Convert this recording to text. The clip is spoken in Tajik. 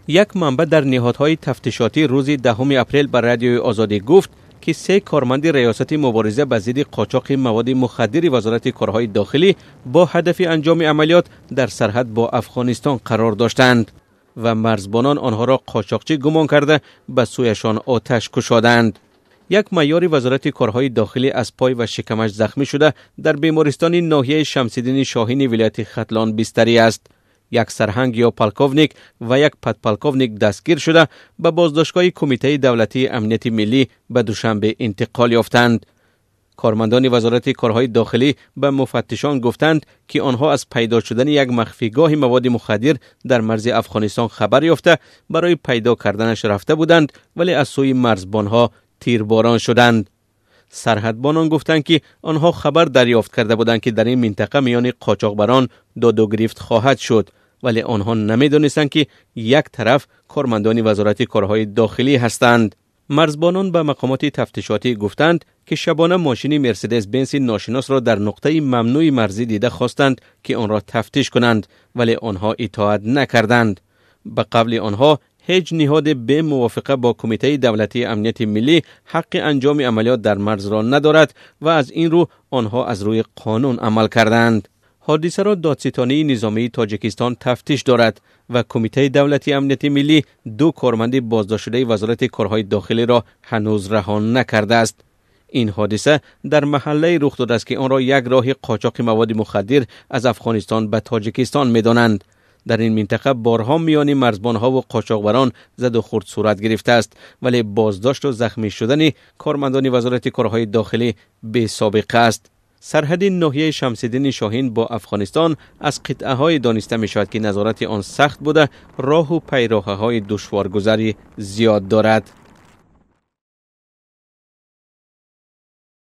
Як манбаъ дар ниҳодҳои тафтишотӣ рӯзи 10 апрел ба Радиои Озодӣ гуфт, ки се корманди Раёсати мубориза ба зидди қочоқи маводи мухаддири Вазорати корҳои дохилӣ бо ҳадафи анҷоми амалиёт дар сарҳад бо Афғонистон қарор доштанд ва марзбонон онҳоро қочоқчӣ гумон карда ба сӯяшон оташ кушоданд. Як майори Вазорати корҳои дохилӣ аз пой ва шикамаш захмӣ шуда дар бемористони ноҳияи Шамсиддини Шоҳини вилояти Хатлон бистарӣ аст. Як сарҳанг ё полковник ва як подполковник дастгир шуда ба боздоштгоҳи Кумитаи давлатии амнияти миллӣ ба Душанбе интиқол ёфтанд. Кормандони Вазорати корҳои дохилӣ ба муфаттишон гуфтанд, ки онҳо аз пайдо шудани як махфигоҳи маводи мухаддир дар марзи Афғонистон хабар ёфта барои пайдо карданаш рафта буданд, вале аз сӯи марзбонҳо тирборон шуданд. Сарҳадбонон гуфтанд, ки онҳо хабар дарёфт карда буданд, ки дар ин минтақа миёни қочоқбарон доду гирифт хоҳад шуд, вале онҳо намедонистанд, ки як тараф кормандони Вазорати корҳои дохилӣ ҳастанд. Марзбонон ба мақомоти тафтишотӣ гуфтанд, ки шабона мошини Мерседес Бенси ношиносро дар нуқтаи мамнӯи марзӣ дида хостанд, ки онро тафтиш кунанд, вале онҳо итоат накарданд. Ба қавли онҳо, ҳеҷ ниҳоде бе мувофиқа бо Кумитаи давлатии амнияти миллӣ ҳаққи анҷоми амалиёт дар марзро надорад ва аз ин рӯ онҳо аз рӯи қонун амал карданд. Ҳодисаро Додситонии низомии Тоҷикистон тафтиш дорад ва Кумитаи давлатии амнияти миллӣ ду корманди боздоштшудаи Вазорати корҳои дохилиро ҳанӯз раҳо накардааст. Ин ҳодиса дар маҳаллае рух додааст, ки онро як роҳи қочоқи маводи мухаддир аз Афғонистон ба Тоҷикистон медонанд. Дар ин минтақа борҳо миёни марзбонҳо ва қочоқбарон заду хурд сурат гирифтааст, вале боздошт ва захмӣ шудани кормандони Вазорати корҳои дохилӣ бесобиқа аст. Сарҳади ноҳияи Шамсиддини Шоҳин бо Афғонистон аз қитъаҳое дониста мешавад, ки назорати он сахт буда, роҳу пайроҳаҳои душворгузарӣ зиёд дорад.